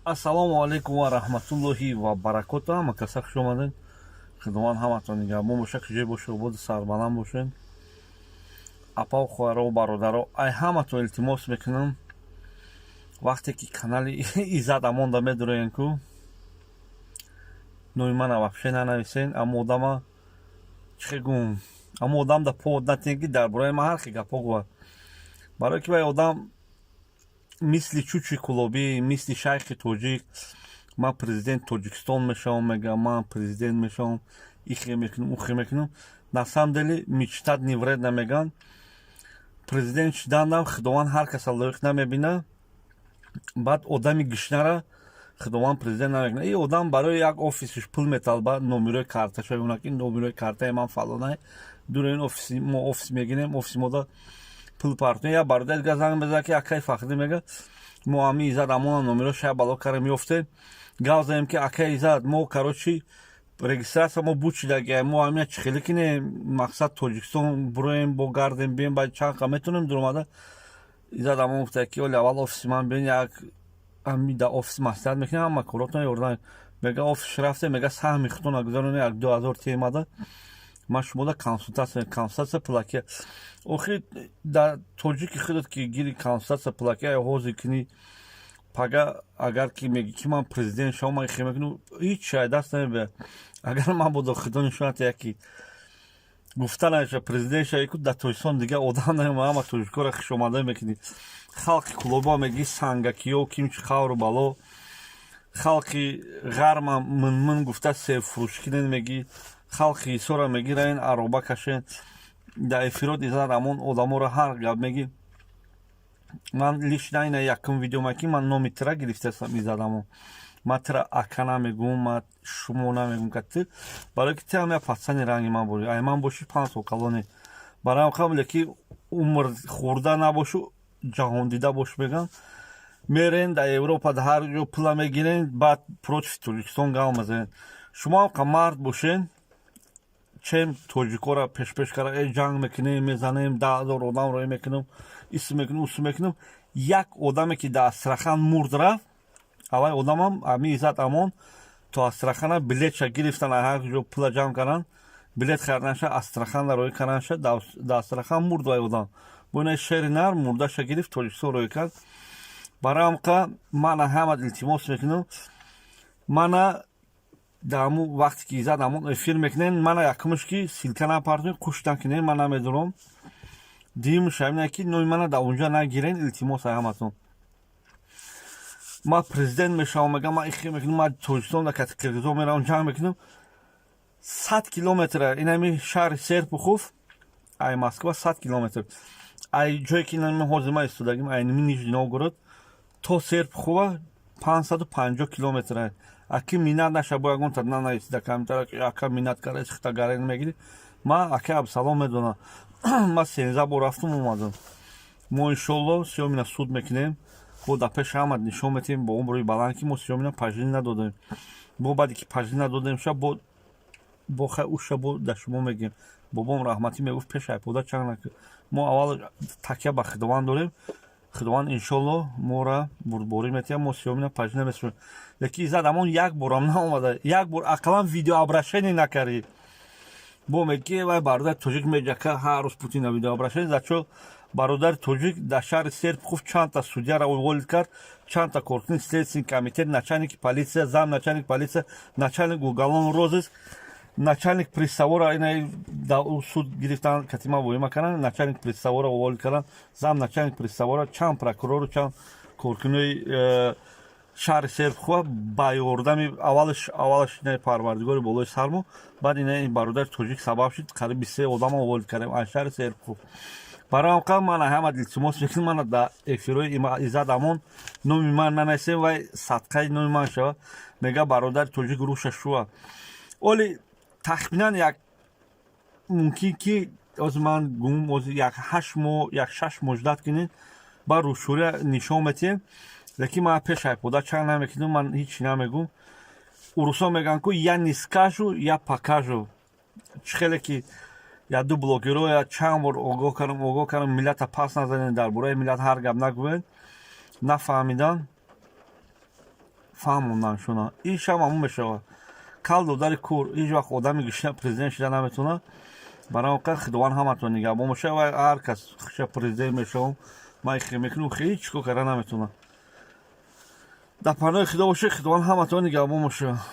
Ассалому алайкум ва раҳматуллоҳи ва баракоту. Ҳама каса хуш омадед. Худованд ҳаматон нигаҳбон боша, куҷое боша, ободу сарбаланд бошед. Апаву хоҳарову бародаро, ай ҳаматон илтимос мекунам, вақте ки канали Иззат Амонда медуроен ку, номи мана вообще нанависен. Аммо одама чӣ гум, аммо одам да повод натиҳен, ки дар бораи ман ҳар хел гапҳо гӯяд, барое ки вай одам мисли Чучи Кулобӣ, мисли Шайхи Тоҷик, ман президент Тоҷикистон мешавам мега, ман президент мешавам, ихе мекунам, ухе мекунам. На самом деле мечтать не вредно меган. Президент шудандам Худованд ҳар каса лоиқ намебина. Баъд одами гишнара Худованд президент намекунад. И одам барои як офисиш пул металба, номерои карташа ки номерои картаи ман фалонай дуро, ин офиси мо, офис мегирем, офиси мода пул партоем. Як бародар дига занг мезанад, ки акаи Фахриддин мега, мо ами Иззат Амона номеро шая бало кара меёфтем, гав заем, ки акаи Иззат, мо, короче, регистрация мо буд шидаги, мо амия чӣ хеле кинем, мақсад Тоҷикистон буроем, бо гардем, бием, ба чанд қа метонем дуромада. Иззат Амон гуфта, ки оли аввал офиси ман биён, як ами да офис маслиҳат мекунем, ҳама коротон ёрдам мега. Офисш рафтем, мега, саҳми худтона гузаронем, як 2000 темада, ман шумода консультация, консультация пулаки. Охир дар тоҷики худат ки гири, консультация пулаки ҳозир кунӣ, пага агар ки меги, ки ман президент шавам, ман хе мекунам, ҳеҷ шай даст намебиёяд. Агар ман бодо худо нишонат, яки гуфта наша, президент шави ку, дар Тоҷикистон дига одам намема. Ҳама тоҷикоро хушомада мекунӣ. Халқи Кулоба меги сангакиё, кимчи қавру бало, халқи ғарма мынмын гуфта себфурӯшӣ кинен меги, халқи Ҳисора меги раин ароба кашен. Дар эфирот Иззат Амон одаморо ҳар гап меги. Ман лично ина якум видеома, ки ман номи тира гирифтаам, Иззат Амон, ман тира ака намегӯм, ман шумо намегӯм, ка ту, барое ки ту ҳам як пацани ранги ман борӣ, ай ман бошӣ 5 сол калоне. Барои ҳам қабл ки умр хӯрда набошу, ҷаҳондида бош мегӯям. Мерен дар Европа, дар ҳар ҷо пула мегирен, баъд против Тоҷикистон гав мезанед. Шумо ҳам қа мард бошен, чем тоҷикора пешпеш кара, э ҷанг мекунем, мезанем, 10 000 одамро э мекунем, исм мекунем, усм мекунем. Як одаме ки дар Астрахань мурд рафт, аввай одамам ами Иззат Амон. То Астрахана билетша гирифтан, ҳар ҷо пула ҷамъ кардан, билет хариданша, Астрахана роӣ карданша. Дар Астрахан мурд вай одам. Бо ина шери нар мурдаша гирифт, Тоҷикистон роӣ кард. Барои ҳамқа мана ҳамат илтимос мекунам, мана дар ҳамун вақте ки Иззат Амон эфир мекунен, мана якумш ки ссылка напартоен, қуш накунен, ман намедонам. Дуюмш ҳамина, ки номи мана дар онҷа нагирен, илтимос ҳаматон. Ман президент мешавам мегам, ман ихе мекунам, ман Тоҷикистон дар кати қирғизо меравам, ҷанг мекунам. 100 километра инами шаҳри Серпухов ай Москва, 100 километр. Ай ҷое ки инами ҳозир ман истодагим, айними Нижний Новгород то Серпухова 550 километр. Аки минат наша, бо ягон та нанависида камтара, ака минат кара, хита гарен мегири. Ман ака Абсалом медонам, ман 13 бор рафтум, омадам. Мо иншолло сиёмина суд мекунем, бо дар пеши ҳама нишон метиҳем бо умри баланд, ки мо сиёмина паждӣ надодем. Бо баъде ки паждӣ надодем ша, бо хай уша бо дар шумо мегӯем. Бобом раҳматӣ мегуфт: «Пеш айпода чанг накун». Мо аввал такя ба Худованд дорем. Худованд иншолло моро бурдборӣ метиҳад, мо сиёмина паждӣ намесупорем. Лекин Иззат Амон як борам наомада, як бор ақаллан видеообращение накардӣ. Бо меги, вай бародари тоҷик меҷака, ҳар рӯз Путина видеообращение за чо? Бародари тоҷик дар шаҳри Серпухов чандта судьяра уволить кард, чандта коркуни следственный комитет, начальники полиция, зам начальник полиция, начальник уголовного розыск, начальник приставора. Ина суд гирифтан, катима воима кардан, начальник приставора уволить кардан, зам начальник приставора, чанд прокурору, чанд коркунои шаҳри Серпухова ба ёрдами аввалаш ина Парвардигори болои сармо, баъд ина бародари тоҷик сабаб шуд, қариб 23 одама уволить кардем аз шаҳри Серпухов. Барои ҳамқа мана ҳама илтимос мекунам, мана дар эфирҳои Иззат Амон номи ман нанависем, вай садқаи номи ман шава. Мега, бародари тоҷик руша шува. Оли тахминан як мумкин ки ҳозир ман гум, ҳозир як 8 моҳ, як 6 моҳ ждать кунед, баъд рӯшӯрия нишон метиҳем. Лекин ман пеш айпода чанг намекунам, ман ҳичи намегӯм. Урусо мегӯянд ку: «Я не скажу, я покажу». Чӣ хеле ки як ду блогерро я чанд бор огоҳ кардам, огоҳ кардам, миллата пас назанед, дар бораи миллат ҳар гап нагӯед, нафаҳмидан. Фаҳмондан шуна ишам ҳамун мешавад. Кал додари кур ҳеҷ вақт одами гишина президент шида наметавонад. Барои он Худованд ҳаматон нигаҳбон бошад. Ва ҳар кас ша президент мешавам, ман ихе мекунам, ҳеҷ чӣ кор карда наметавонад. Дар паноҳи Худо бошед, Худованд ҳаматон нигаҳбон бошад.